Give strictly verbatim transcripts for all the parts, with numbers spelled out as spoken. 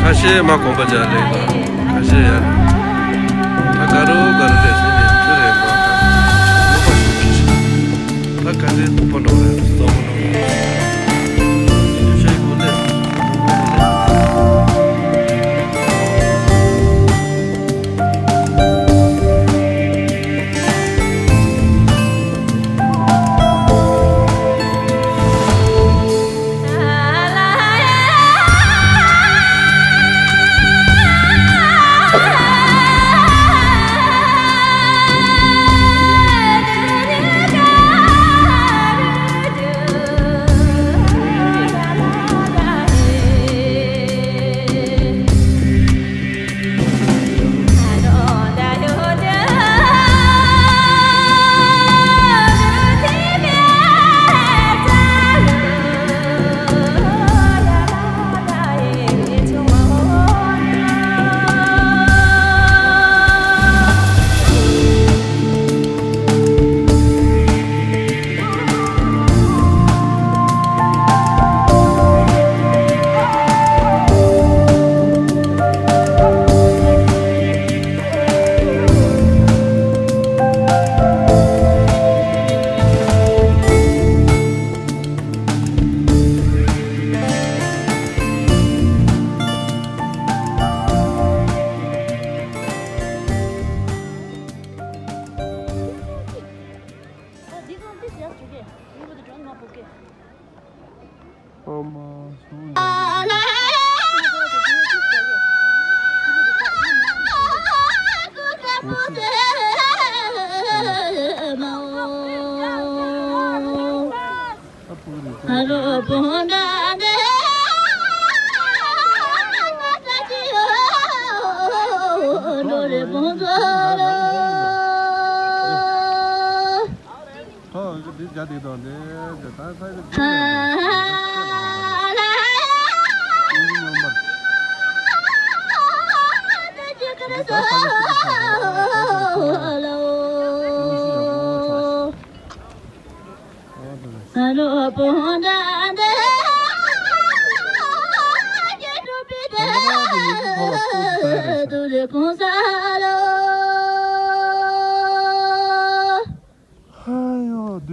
ཁ་ཤས་མ་གོམས་པ་ཅག་ལེགས་པ། ཁ་ཤས་ཡར། ད་ག་རུ་ག་རུ་ལས་ཟིན་ནས་ཚུར་རན་པ། ད་ག་ཚོད་ཕོ་འགྲོ་རེད་བཟོ་མོ་འགྲོ་རེད། ཤ་ཡི་གོ་ལེ།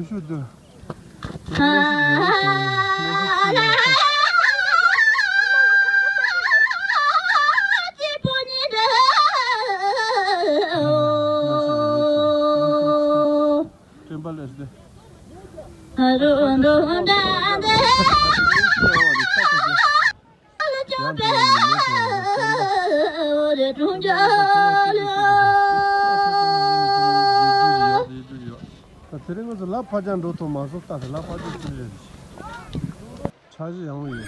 ཤུ་དུ། སྤྲིན་པ་ལས་སྟེ། ད་དེ་རིང་ང་ཚོ་ལ་ཕར་ཅང་འགྲོ་ཐུབ་མ་སོང་། ད་དེ་ལ་ཕར་ཅང་ཅི་རེད། འཆར་གཞི་ཡང་ཡོད།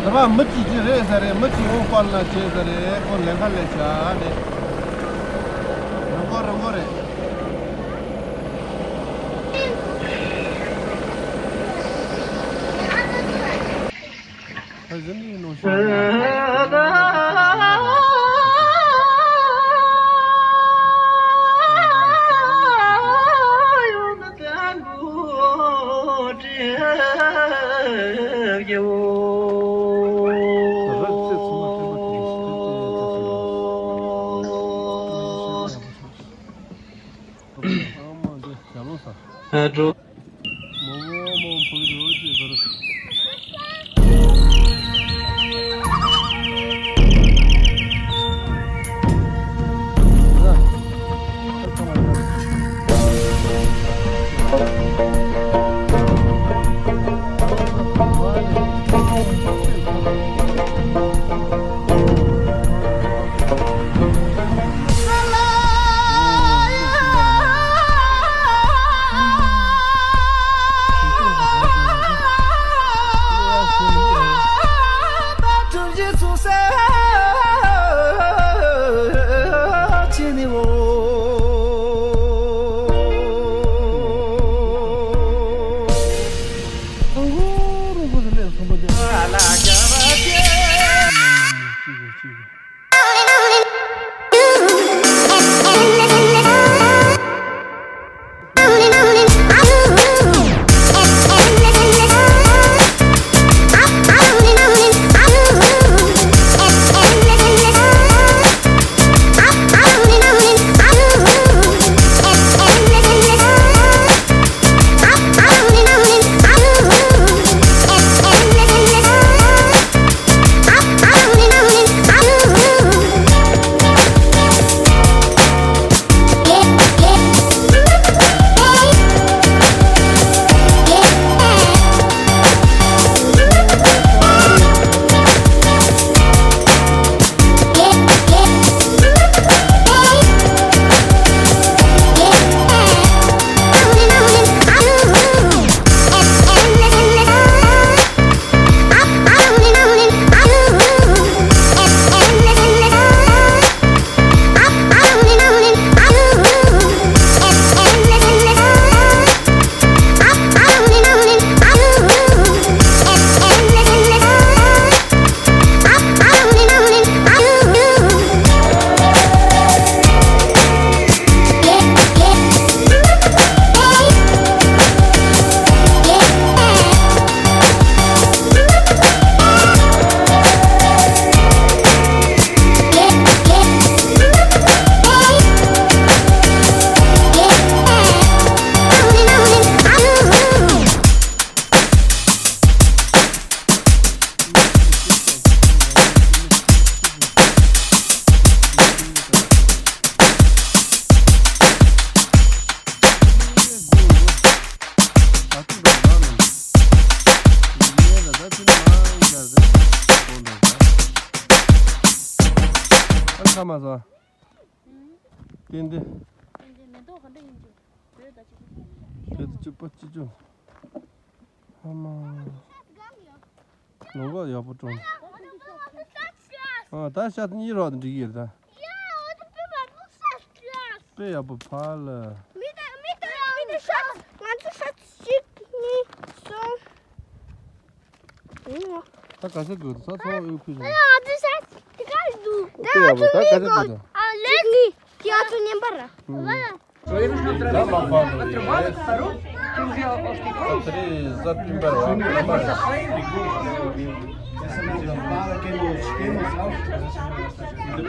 ད་བ་མི་གཅིག་གཅིག་རེད་ཟེར་རེད། མི་གཅིག་འོང་པར་ལ་བྱེད་ཟེར་རེད། ཁོ་ལས་ཀ་ལས་བྱ་རེད། རང་མགོ་རང་མགོ་རེད། ཕ་གི་ནས་ནང་ཤོག་རབ་ཚེ་ཚང་མ་སྤྲིན་པ་དེ་ནས་ཤི་དེ་དེ་ཡང་ཚེ་ཚང་མ་ཨ་མ་འདི་ཡར་ལོངས་ས། ཨ་འགྲོ། མོ་མོ་མོ་ཕུག་རོ་ཅེ་གར། ཨ་ཁ་མ་ཟ། ཏན་ཏན། ཏན་ཏན་མེ་ཏོག་ག་འདྲ་ཡིན་གྱི། བོད་ད་ཅིག་བོད་ད་ཅིག་པ་ཅིག་ཅུ། ཨ་མ། ལུང་པ་ཡག་པོ་བཀྲོངས། ཨ་ད་ཤ་གཉིས་རོགས་འགྲིག་ཡོད་ད། དཔེ་ཡག་པོ་ཕ་ལ། ད་ག་ས་དགོས་ད་ཚོ་ཨོ་ཁུ་ཟེར། དཔེ་ཡག་པོ་ད་ག་ས་དགོས་ད། ད་ད་རེས་གཟའ་སྤེན་པ་རེད་བ།